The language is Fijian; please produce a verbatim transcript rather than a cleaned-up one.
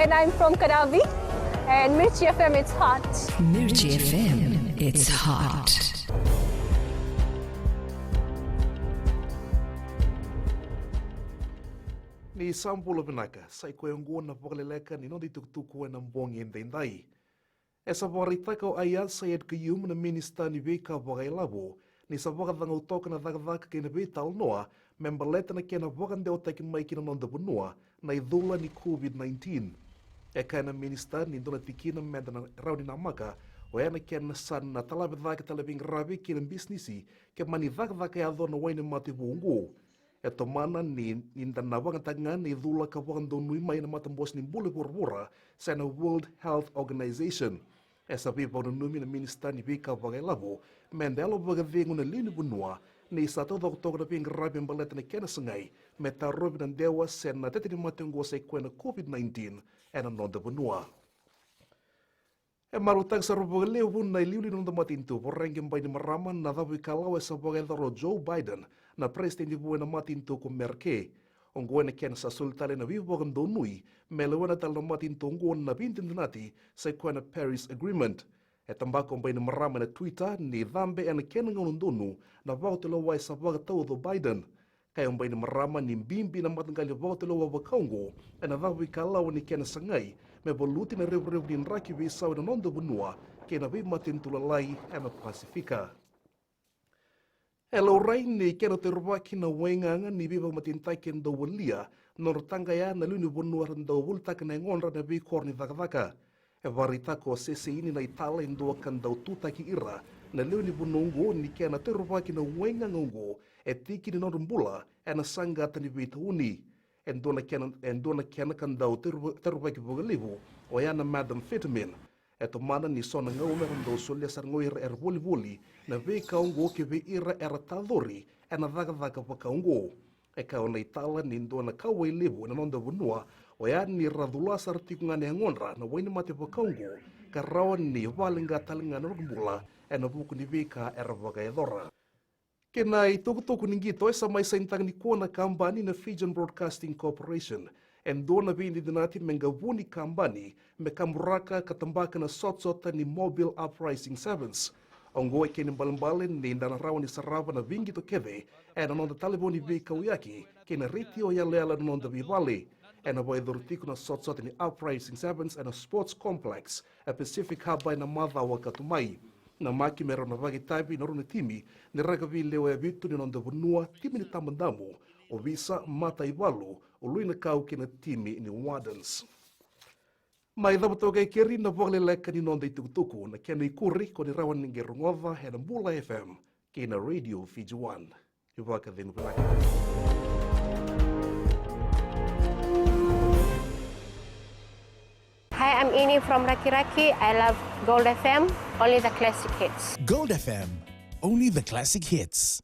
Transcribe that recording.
And I'm from Kadavi, and Mirchi F M, it's hot. Mirchi F M, it's hot. Ni sa bula vinaka, sa i koya oqo na vakaleleka ni noda itukutuku ena bogi edaidai. E sa vakaraitaka o Aiyaz Sayed Khaiyum na minisita ni veika vakailavo ni sa vakacagau toka na cakacaka kei na veitalanoa me baleta na kena vakadewataki mai ki na noda vanua na icula ni COVID nineteen. E kaya na minisita ni dua na tikina meda na rawa ni namaka oya na kena sa na talave cake tale veiqaravi kei na bisinisi ke mani cakacaka yaco na wainimate vou oqo. E tomana ni, ni da na vakayagataka ga na icula ka vakadonui mai na matabose ni bula i vuravura se na World Health Organization. E sa veivakananumi na minisita ni veika vakailavo meda yalo vakacegu na lewe ni vanua ni sa taucoko toka na veiqaravi me baleta na kena sagai me tarovi na dewa se na tete ni mate oqo sa i koya na COVID nineteen ena noda vanua. E marautaka sara vakalevu na iliuliu ni noda matanitu, Voreqe Bainimarama, na cavuikalawa e sa vakayacora o Joe Biden na peresitedi vou ena matanitu ko Merke. Oqo ena kena sa soli tale na veivakadonui me lewena tale na matanitu oqo na veidinadinati sa i koya na Paris Agreement. E tabaka o Bainimarama ena Twitter ni cabe ena kena gauna donu na vakatulewa e sa vakatauca o Biden. Kaya o Bainimarama ni bibi na mataqali vakatulewa vakaoqo ena cavuikalawa ni kena sagai me valuti na revurevu ni draki veisau ena noda vanua kei na veimatanitu lalai ena Pasifika. E laurai ni kena taurivaki na waigaga ni veivakamatenitaki e dau walia na nodra taqaya na lewe ni vanua era dau volitaka na yagodra ena veikoro ni cakacaka. E vakaraitaka o Seseini Naitala e dua ka dau tutaki ira na lewe ni vanua oqo ni kena taurivaki na waigaga oqo e tiki ni nodra bula ena saqata ni veitauni. E dua na kena, e dua na kena ka dau taru-, taruvaki vakalevu oya na methamphetamine. E tomana ni so na gauna era dau solia sara ga o ira era volivoli na veika oqo ki vei ira era tacori ena cakacaka vakaoqo. E kaya o Naitala ni dua na kauwai levu ena noda vanua oya ni ra cula sara tiko ga na yagodra na wainimate vakaoqo ka rawa ni vakaleqa tale ga na nodra bula ena vuku ni veika era vakayacora. Kei na itukutuku ni qito, e sa mai sainitaka nikua na kabani na Fijian Broadcasting Corporation e dua na veidinadinati me qavu ni kabani me kaburaka ka tabaka na sotasota ni Mobile Uprising Sevens. Oqo e kena ibalebale ni da na rawa ni sarava na veiqito kece ena noda talevoni veikauyaki kei na retio yaloyalo ena noda veivale. Ena vakayacori tiko na sotasota ni Uprising Sevens ena Sports Complex e Pacific Harbour ena macawa ka tu mai. Namaki me rawa na vakaitavi na rua na timi ni rakavi lewe vitu ni noda vanua, timi ni Tabadamu, ovisa, mataivalu, o Luinakau kei na timi ni Wardens. Mai cava toka e keri na vakaleleka ni noda itukutuku, na kena ikuri ko ni rawa ni qai rogoca ena Bula F M kei na Radio Fiji One. Ni vakacegu vinaka. Hi, I'm Ini from Rakiraki. I love Gold F M, only the classic hits. Gold F M, only the classic hits.